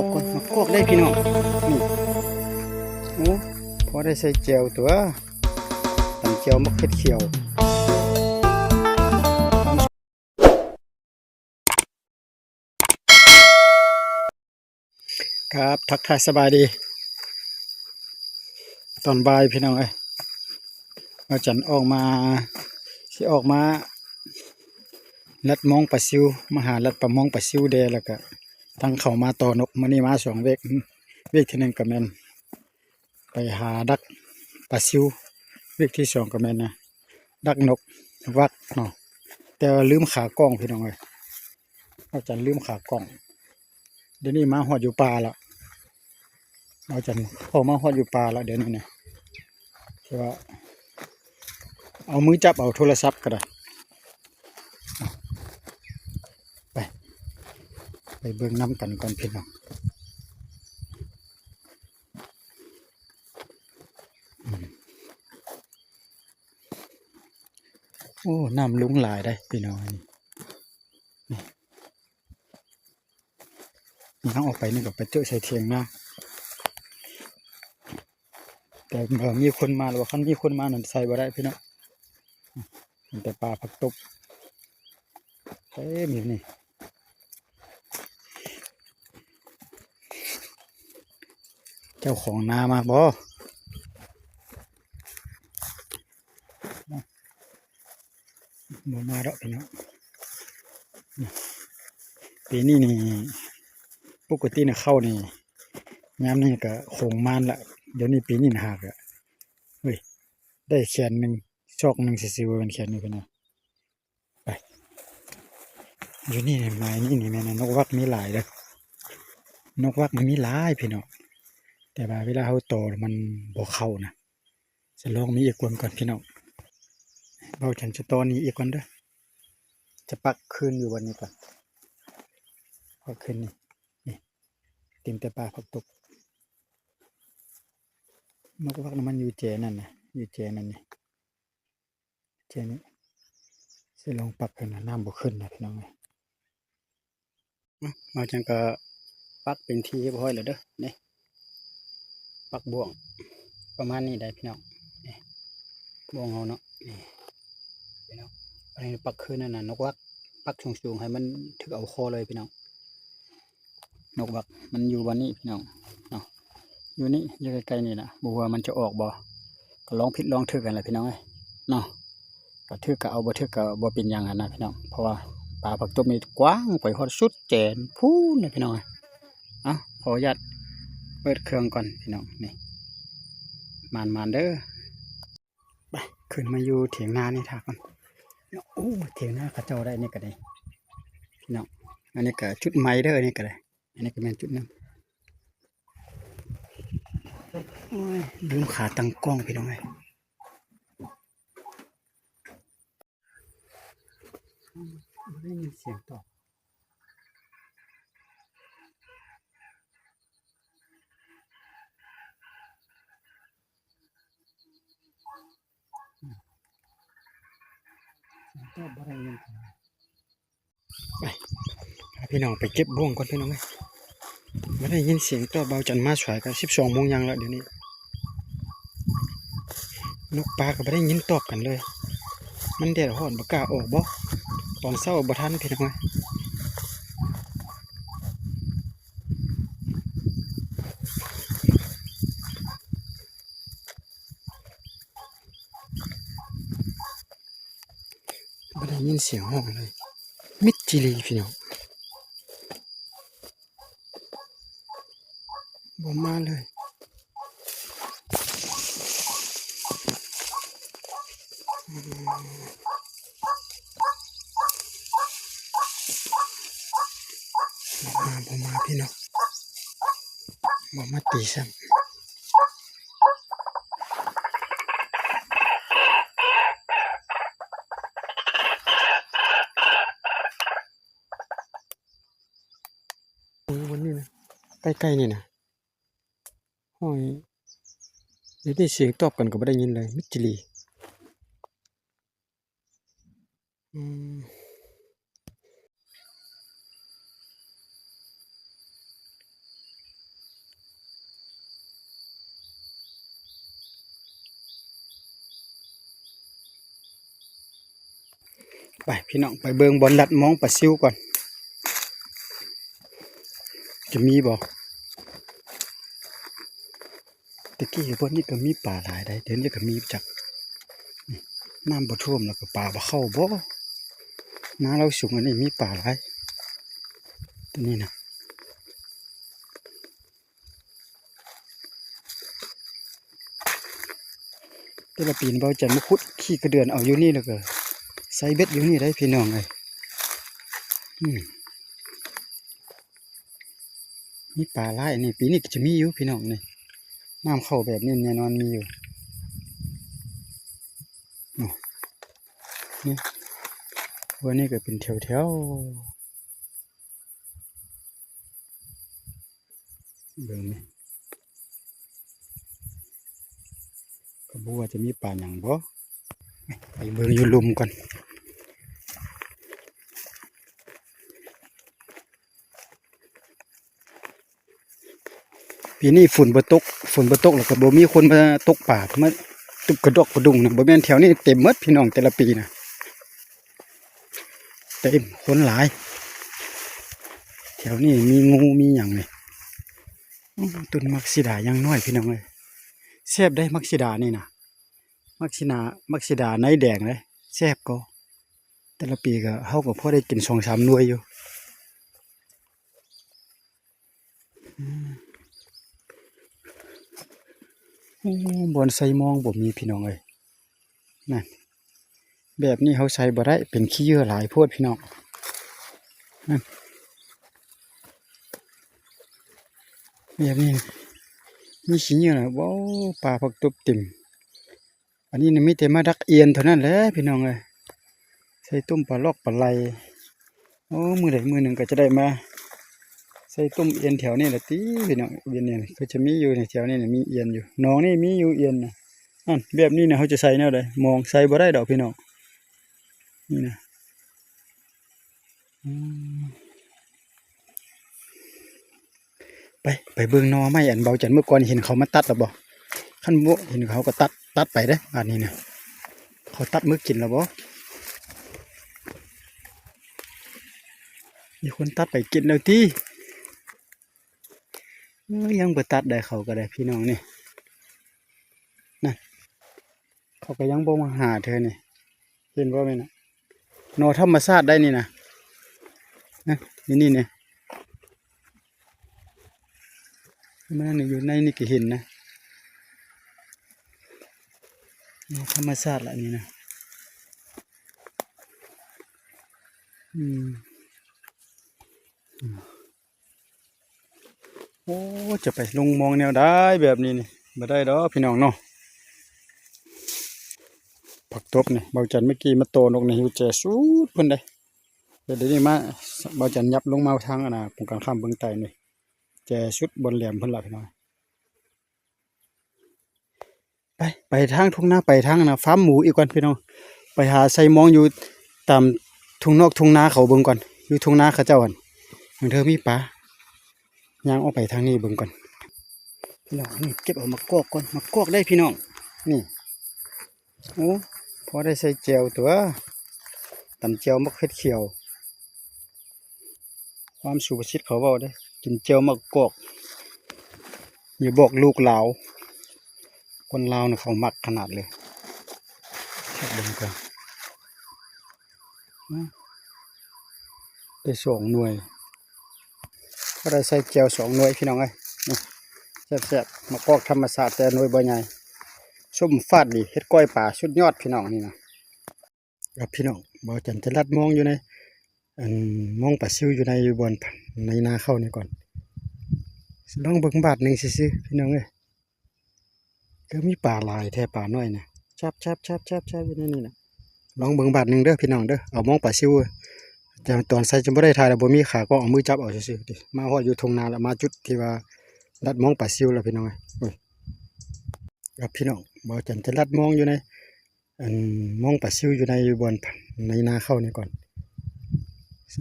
ອກກ່ອນ ໝາກກອກໄດ້ພີ່ນ້ອງ ນີ້ ໂອ້ ພໍໄດ້ໃສ່ແຈ່ວຕົວະ ຕຳແຈ່ວໝາກເຜັດຂຽວ. ຄັບ ທັກທາຍສະບາຍດີຕອນບ່າຍພີ່ນ້ອງເອີຍ. ວ່າຈັນອອກມາ ຊິອອກມາລັດມອງປາຊິວ ມາຫາລັດປາມອງປາຊິວແດ່ ແລ້ວກະທາງເຂົ້າມາຕໍ່ນົກ. ມື້ນີ້ມາສອງເວກ ເວກທີໜຶ່ງກະແມ່ນ ໄປຫາດັກປາຊິວ ເວກທີສອງກະແມ່ນນະ ດັກນົກວັກເນາະ. ແຕ່ວ່າລືມຂາກ້ອງພີ່ນ້ອງເອີຍ ເອົາຈັນລືມຂາກ້ອງ. ດຽວນີ້ມາຮອດຢູ່ປ່າລະ ເອົາຈັນພໍມາຮອດຢູ່ປ່າລະ ດຽວນີ້ນະ ແຕ່ວ່າເອົາມືຈັບເອົາໂທລະສັບກະໄດ້. ໄປ ໄປເບິ່ງນຳກັນກ່ອນພີ່ນ້ອງ. ອືມ ໂອ້ ນ້ຳລົງຫຼາຍເດ້ພີ່ນ້ອງ ນີ້ ນີ້ ທາງອອກໄປນີ້ກະໄປເຈີໃສ່ຖຽງນາ ແຕ່ວ່າມີຄົນມາແລ້ວ ຄັນມີຄົນມານັ້ນໃສ່ບໍ່ໄດ້ພີ່ນ້ອງ. ເຫັນແຕ່ປ່າຜັກຕົບເຕັມຢູ່ນີ້. ເຈົ້າຂອງນາມາບໍ່? ບໍ່ມາດອກພີ່ນ້ອງ. ປີນີ້ນີ້ ປົກກະຕິນະເຂົ້ານີ້ ຍາມນີ້ກະຄົງມານລະ ດຽວນີ້ປີນີ້ນະຫາກະ ເຮີ້ຍ ໄດ້ແຂນໜຶ່ງ ຊອກໜຶ່ງຊື່ໆ ບໍ່ແມ່ນແຂນໜຶ່ງພີ່ນ້ອງ. ໄປ ຢູ່ນີ້ ໝາຍນີ້ນີ້ແມ່ນນົກວັກມີຫຼາຍເດີ ນົກວັກມັນມີຫຼາຍພີ່ນ້ອງ ແຕ່ວ່າເວລາເຮົາຕໍ່ມັນບໍ່ເຂົ້ານະ. ຈະລອງມີອີກກ່ອນພີ່ນ້ອງ ເບົາຈັນຈະຕໍ່ນີ້ອີກກ່ອນເດີ ຈະປັກຄືນຢູ່ບ່ອນນີ້ກ່ອນ ປັກຄືນນີ້ ນີ້ ເຕັມແຕ່ປ່າຜັກຕົບ. ນົກວັກນະມັນຢູ່ແຈນັ້ນນະ ຢູ່ແຈນັ້ນນີ້ ເຈົ້ານີ້ ຊິລອງປັກເພິ່ນນະ ນ້ຳບໍ່ຂຶ້ນນະພີ່ນ້ອງເອີຍ. ເອົາ ເຮົາຈັ່ງກະປັກເປັນທີ່ຮຽບຮ້ອຍແລ້ວເດີ ນີ້ ປັກບ່ວງປະມານນີ້ໄດ໋ພີ່ນ້ອງ ນີ້ ບ່ວງເຮົາເນາະ ນີ້ພີ່ນ້ອງ. ອັນນີ້ປັກຄືນນັ້ນນະ ນົກວັກ ປັກສູງໆ ໃຫ້ມັນຖືກເອົາຄໍເລີຍພີ່ນ້ອງ. ນົກວັກມັນຢູ່ບ່ອນນີ້ພີ່ນ້ອງເນາະ ຢູ່ນີ້ ຢູ່ໃກ້ໆ ນີ້ລະ ບໍ່ຮູ້ວ່າມັນຈະອອກບໍ່ ກະລອງຜິດລອງຖືກຫັ້ນແຫຼະພີ່ນ້ອງເອີຍເນາະ. ກະຖືກກະເອົາ ບໍ່ຖືກກະບໍ່ເປັນຫຍັງຫັ້ນນະພີ່ນ້ອງ ເພາະວ່າປ່າຜັກຕົບນີ້ກວ້າງໄປຮອດສຸດແຈນພຸ້ນນະພີ່ນ້ອງເອີຍ. ເອົາ ຂໍອະນຸຍາດເປີດເຄື່ອງກ່ອນພີ່ນ້ອງ ນີ້ ໝານໆ ເດີ. ໄປ ຂຶ້ນມາຢູ່ຖຽງນານີ້ຖ້າກ່ອນ. ໂອ້ ຖຽງນາເຂົາເຈົ້າໄດ້ນີ້ກະໄດ້ພີ່ນ້ອງ. ອັນນີ້ກະຈຸດໃໝ່ເດີ ອັນນີ້ກະໄດ້ ອັນນີ້ກະແມ່ນຈຸດໜຶ່ງ. ໂອ້ຍ ລືມຂາຕັ້ງກ້ອງພີ່ນ້ອງເອີຍ. ບໍ່ໄດ້ຍິນສຽງຕອບ ສຽງຕອບບໍ່ໄດ້ຍິນ. ໄປ ພາພີ່ນ້ອງໄປເກັບບ່ວງກ່ອນພີ່ນ້ອງເອີຍ. ບໍ່ໄດ້ຍິນສຽງຕອບ ເບົາຈັນມາສວຍກະສິບສອງໂມງຍັງແລ້ວດຽວນີ້. ນົກປາກະບໍ່ໄດ້ຍິນຕອບກັນເລີຍ. ມັນແດດຮ້ອນບໍ່ກ້າອອກບໍ່ ຕອນເຊົ້າບໍ່ທັນພີ່ນ້ອງເອີຍ. ບໍ່ໄດ້ຍິນສຽງຮ້ອງເລີຍ ມິດຈີ່ຫຼີພີ່ນ້ອງ ບໍ່ມາເລີຍ. ບໍ່ມາ ບໍ່ມາພີ່ນ້ອງ ບໍ່ມາຕີຊ້ຳ. ໂອ້ຍ ວັນນີ້ນະ ໃກ້ໆ ນີ້ນະ ໂອ້ຍ ດຽວນີ້ສຽງຕອບກັນກະບໍ່ໄດ້ຍິນເລີຍ ມິດຈີ່ຫຼີ. ອືມ. ປພີ່ນ້ອງ ໄປເບິ່ງບ່ອນລັດມອງປາຊິວກ່ອນ ຈະມີບໍ່? ຕະກີ້ບ່ອນນີ້ກໍມີປາຫຼາຍໄດ໋ ດຽວນີ້ກໍມີຈັກ ນ້ຳບໍ່ຖ້ວມແລ້ວກໍປາບໍ່ເຂົ້າບໍ່? ນາລາວສູງ ອັນນີ້ມີປາຫຼາຍ ຕົວນີ້ນະ. ແຕ່ລະປີນີ້ ບ່າວຈັນມາຂຸດຂີ້ກະເດືອນເອົາຢູ່ນີ້ ແລ້ວກໍໃສ່ເບັດຢູ່ນີ້ໄດ໋ພີ່ນ້ອງເອີຍ. ອືມ ມີປາຫຼາຍນີ້ ປີນີ້ກໍຈະມີຢູ່ພີ່ນ້ອງນີ້ ນ້ຳເຂົ້າແບບນີ້ແນ່ນອນມີຢູ່. ນີ້ ວັນນີ້ກໍເປັນແຖວໆ ເບິ່ງນີ້ ກໍບໍ່ວ່າຈະມີປາຫຍັງບໍ່ ໄປເບິ່ງຢູ່ລຸ່ມກ່ອນ. ປີນີ້ຝົນບໍ່ຕົກ ຝົນບໍ່ຕົກ ແລ້ວກໍບໍ່ມີຄົນມາຕົກປາ ມາຕຸບກະດອກກະດຸງນະ ບໍ່ແມ່ນແຖວນີ້ເຕັມໝົດພີ່ນ້ອງ ແຕ່ລະປີນະ ເຕັມ ຄົນຫຼາຍ ແຖວນີ້ມີງູມີຫຍັງນີ້. ອືມ ຕົ້ນໝາກສີດາຍັງນ້ອຍພີ່ນ້ອງເອີຍ ແຊບໄດ໋ໝາກສີດານີ້ນະ ໝາກສີນາ ໝາກສີດາໃນແດງເດ້ ແຊບກໍ ແຕ່ລະປີກໍ ເຮົາກໍພໍໄດ້ກິນສອງສາມໜ່ວຍຢູ່. ອືມ ໂອ້ ບ່ອນໃສ່ມອງບໍ່ມີພີ່ນ້ອງເອີຍ ນັ້ນ ແບບນີ້ເຮົາໃສ່ບໍ່ໄດ້ ເປັນຂີ້ເຫຍື້ອຫຼາຍໂພດພີ່ນ້ອງ ນັ້ນ ແບບນີ້ມີຂີ້ເຫຍື້ອຫຼາຍ ໂອ້ ປາຜັກຕົບເຕັມ. ອັນນີ້ນະ ມີແຕ່ມາດັກອຽນເທົ່ານັ້ນແຫຼະພີ່ນ້ອງເອີຍ ໃສ່ຕົ້ມປາລອກປາໄລ. ໂອ້ ມື້ໃດມື້ໜຶ່ງກໍຈະໄດ້ມາໃສ່ຕົ້ມອຽນແຖວນີ້ລະຕິພີ່ນ້ອງ ອຽນນີ້ຄືຈະມີຢູ່ໃນແຖວນີ້ນະ ມີອຽນຢູ່ ໜອງນີ້ມີຢູ່ອຽນນະ. ນັ້ນ ແບບນີ້ນະ ເຮົາຈະໃສ່ແນວໃດ ມອງໃສ່ບໍ່ໄດ້ດອກພີ່ນ້ອງ ນີ້ນະ. ອືມ ໄປ ໄປເບິ່ງໜໍ່ໄມ້ ອັນເບົາຈັນມື້ກ່ອນເຫັນເຂົາມາຕັດແລ້ວບໍ່? ຄັນບໍ່ເຫັນເຂົາກໍຕັດ ຕັດໄປເດ້ ບາດນີ້ນະ ເຂົາຕັດມື້ກິນແລ້ວບໍ່? ມີຄົນຕັດໄປກິນແລ້ວຕິ? ເອີ ຍັງບໍ່ຕັດໄດ້ ເຂົາກໍໄດ້ພີ່ນ້ອງນີ້ ນັ້ນ ເຂົາກໍຍັງບໍ່ມາຫາເທື່ອນີ້ ເຫັນບໍ່ແມ່ນນະ? ໜໍ່ທຳມະຊາດໄດ໋ນີ້ນະ ນະ ນີ້ ນີ້ ນີ້ ມັນຢູ່ໃນນີ້ກໍເຫັນນະ ໜໍ່ທຳມະຊາດລະນີ້ນະ ອືມ. ໂອ້ ຈະໄປລົງມອງແນວໃດແບບນີ້ນີ້ ບໍ່ໄດ້ດອກພີ່ນ້ອງເນາະ. ຜັກຕົບນີ້ ເບົາຈັນເມື່ອກີ້ມາໂຕນົກໃນຫິວແຈສຸດພຸ້ນເດ້ ແຕ່ດຽວນີ້ມາ ເບົາຈັນຫຍັບລົງມາທາງອັນນ່າ ກົງກັນຂ້າມເບື້ອງໃຕ້ນີ້ ແຈສຸດບ່ອນແຫຼມພຸ້ນລະພີ່ນ້ອງ. ໄປ ໄປທາງທົ່ງນາ ໄປທາງນະ ຟາມໝູອີກກ່ອນພີ່ນ້ອງ ໄປຫາໃສ່ມອງຢູ່ຕາມທົ່ງນອກທົ່ງນາເຂົາເບິ່ງກ່ອນ ຢູ່ທົ່ງນາເຂົາເຈົ້າຫັ້ນ ບາງເທື່ອມີປາ ຍ່າງອອກໄປທາງນີ້ເບິ່ງກ່ອນພີ່ນ້ອງ. ນີ້ເກັບເອົາໝາກກອກກ່ອນ ໝາກກອກໄດ້ພີ່ນ້ອງ ນີ້ ໂອ້ ພໍໄດ້ໃສ່ແຈ່ວຕົວະ ຕຳແຈ່ວໝາກເຜັດຂຽວ ຄວາມສຸພາສິດເຂົາເວົ້າເດ້ ກິນແຈ່ວໝາກກອກ ຢ່າບອກລູກລາວ ຄົນລາວນະເຂົາມັກຂະໜາດເລີຍ. ເບິ່ງກ່ອນ ໄດ້ສອງໜ່ວຍ ພໍໄດ້ໃສ່ແຈ່ວສອງໜ່ວຍພີ່ນ້ອງເອີຍ ນີ້ ແຊບໆ ໝາກກອກທຳມະຊາດ ແຕ່ໜ່ວຍບໍ່ໃຫຍ່ ສົ້ມຟາດດີ ເຮັດກ້ອຍປາສຸດຍອດພີ່ນ້ອງ ນີ້ນະ. ຄັບພີ່ນ້ອງ ເບົາຈັນຈະລັດມອງຢູ່ໃນ ອັນ ມອງປາຊິວຢູ່ໃນ ຢູ່ບ່ອນໃນນາເຂົ້ານີ້ກ່ອນ ລອງເບິ່ງບາດໜຶ່ງຊື່ໆ ພີ່ນ້ອງເອີຍ ຄືມີປາຫຼາຍແທ້ ປານ້ອຍນະ ແຊບໆໆໆ ຢູ່ໃນນີ້ນະ. ລອງເບິ່ງບາດໜຶ່ງເດີພີ່ນ້ອງເດີ ເອົາມອງປາຊິວ ແຕ່ຕອນໃສ່ຈະບໍ່ໄດ້ຖ່າຍແລ້ວ ບໍ່ມີຂາ ກໍເອົາມືຈັບເອົາຊື່ໆ ມາຮອດຢູ່ທົ່ງນາແລ້ວ ມາຈຸດທີ່ວ່າລັດມອງປາຊິວແລ້ວພີ່ນ້ອງເອີຍ. ໂອ້ຍ ຄັບພີ່ນ້ອງ ເບົາຈັນຈະລັດມອງຢູ່ໃນ ອັນ ມອງປາຊິວຢູ່ໃນ ຢູ່ບ່ອນໃນນາເຂົ້ານີ້ກ່ອນ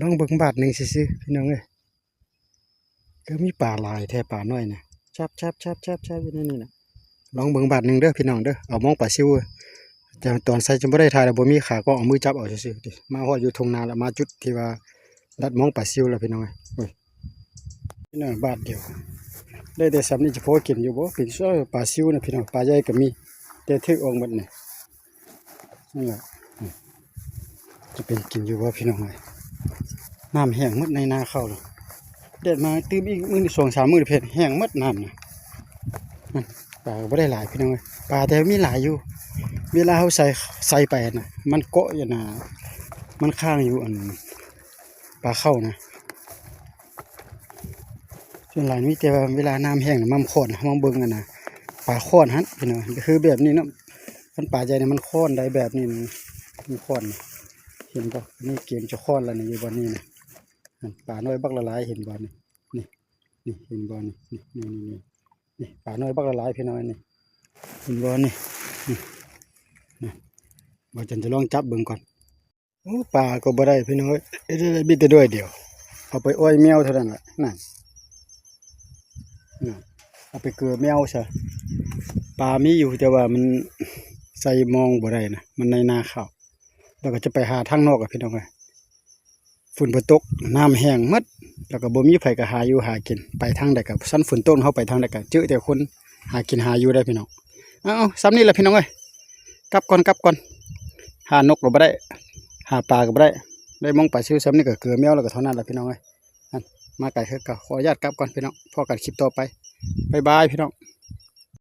ລອງເບິ່ງບາດໜຶ່ງຊື່ໆ ພີ່ນ້ອງເອີຍ ຄືມີປາຫຼາຍແທ້ ປານ້ອຍນະ ແຊບໆໆໆ ຢູ່ໃນນີ້ນະ. ລອງເບິ່ງບາດໜຶ່ງເດີພີ່ນ້ອງເດີ ເອົາມອງປາຊິວ ແຕ່ຕອນໃສ່ຈະບໍ່ໄດ້ຖ່າຍແລ້ວ ບໍ່ມີຂາກ້ອງ ເອົາມືຈັບເອົາຊື່ໆ ມາຮອດຢູ່ທົ່ງນາແລ້ວ ມາຈຸດທີ່ວ່າດັດມອງປາຊິວແລ້ວ ພີ່ນ້ອງເອີຍ. ໂອ້ຍ ພີ່ນ້ອງ ບາດດຽວ ໄດ້ແຕ່ສ່ຳນີ້ ຈະພໍກິນຢູ່ບໍ່? ເປັນ ເອີ ປາຊິວນະ ພີ່ນ້ອງ ປາໃຫຍ່ກໍມີ ແຕ່ຖືກອອກໝົດນີ້. ນັ້ນແຫຼະ ຈະເປັນກິນຢູ່ບໍ່ ພີ່ນ້ອງເອີຍ? ນ້ຳແຫ້ງໝົດໃນນາເຂົ້າ. ແດດມາຕື່ມອີກມື້ສອງສາມມື້ ເພັດແຫ້ງໝົດນ້ຳນະ. ນັ້ນ ປາກໍບໍ່ໄດ້ຫຼາຍ ພີ່ນ້ອງເອີຍ. ປາແຕ່ມີຫຼາຍຢູ່ ເວລາເຮົາໃສ່ ໃສ່ໄປນະ ມັນເກາະຢູ່ນະ ມັນຄ້າງຢູ່ອັນປາເຂົ້ານະ. ສ່ວນຫຼາຍມີແຕ່ວ່າເວລານ້ຳແຫ້ງ ມາຄ້ອນ ມາເບິ່ງອັນນະ ປາຄ້ອນຫັ້ນ ພີ່ນ້ອງ ກໍຄືແບບນີ້ເນາະ. ຄັນປາໃຫຍ່ນີ້ມັນຄ້ອນໄດ້ແບບນີ້ ມັນຄ້ອນ ເຫັນບໍ່? ນີ້ເກມຈະຄ້ອນແລ້ວນີ້ ຢູ່ບ່ອນນີ້ນະ. ນັ້ນ ປານ້ອຍບັກຫຼາຍໆ ເຫັນບໍ່ນີ້? ນີ້ ນີ້ ເຫັນບໍ່ນີ້? ນີ້ ນີ້ ນີ້ ນີ້ ປານ້ອຍບັກຫຼາຍໆ ພີ່ນ້ອງ ນີ້ ເຫັນບໍ່ນີ້? ນີ້ ນີ້ ບ່າວຈັນຈະລອງຈັບເບິ່ງກ່ອນ. ໂອ້ ປາກໍບໍ່ໄດ້ ພີ່ນ້ອງເອີຍ ເຮັດໄດ້ມີແຕ່ໜ່ວຍດຽວ ເອົາໄປອ້ອຍແມວເທົ່ານັ້ນແຫຼະ. ນັ້ນ ນັ້ນ ເອົາໄປເກືອແມວຊະ. ປາມີຢູ່ ແຕ່ວ່າມັນໃສ່ມອງບໍ່ໄດ້ນະ ມັນໃນນາເຂົ້າ ແລ້ວກໍຈະໄປຫາທາງນອກອະ ພີ່ນ້ອງເອີຍ. ຝົນບໍ່ຕົກ ນ້ຳແຫ້ງໝົດ ແລ້ວກໍບໍ່ມີໃຜກໍຫາຢູ່ຫາກິນ ໄປທາງໃດກໍ ຊັ້ນຝົນຕົກ ເຮົາໄປທາງໃດກໍເຈີແຕ່ຄົນຫາກິນຫາຢູ່ໄດ໋ ພີ່ນ້ອງ. ເອົາໆ ສ່ຳນີ້ແຫຼະ ພີ່ນ້ອງເອີຍ ກັບກ່ອນ ກັບກ່ອນ. ຫານົກກໍບໍ່ໄດ້ ຫາປາກໍບໍ່ໄດ້ ໄດ້ມອງປາຊິວສ່ຳນີ້ກໍເກືອແມວແລ້ວກໍເທົ່ານັ້ນແຫຼະ ພີ່ນ້ອງເອີຍ. ນັ້ນ ມາໄກຄືເກົ່າ ຂໍອະນຸຍາດກັບກ່ອນ ພີ່ນ້ອງ ພໍ້ກັນຄລິບຕໍ່ໄປ ບາຍບາຍ ພີ່ນ້ອງ.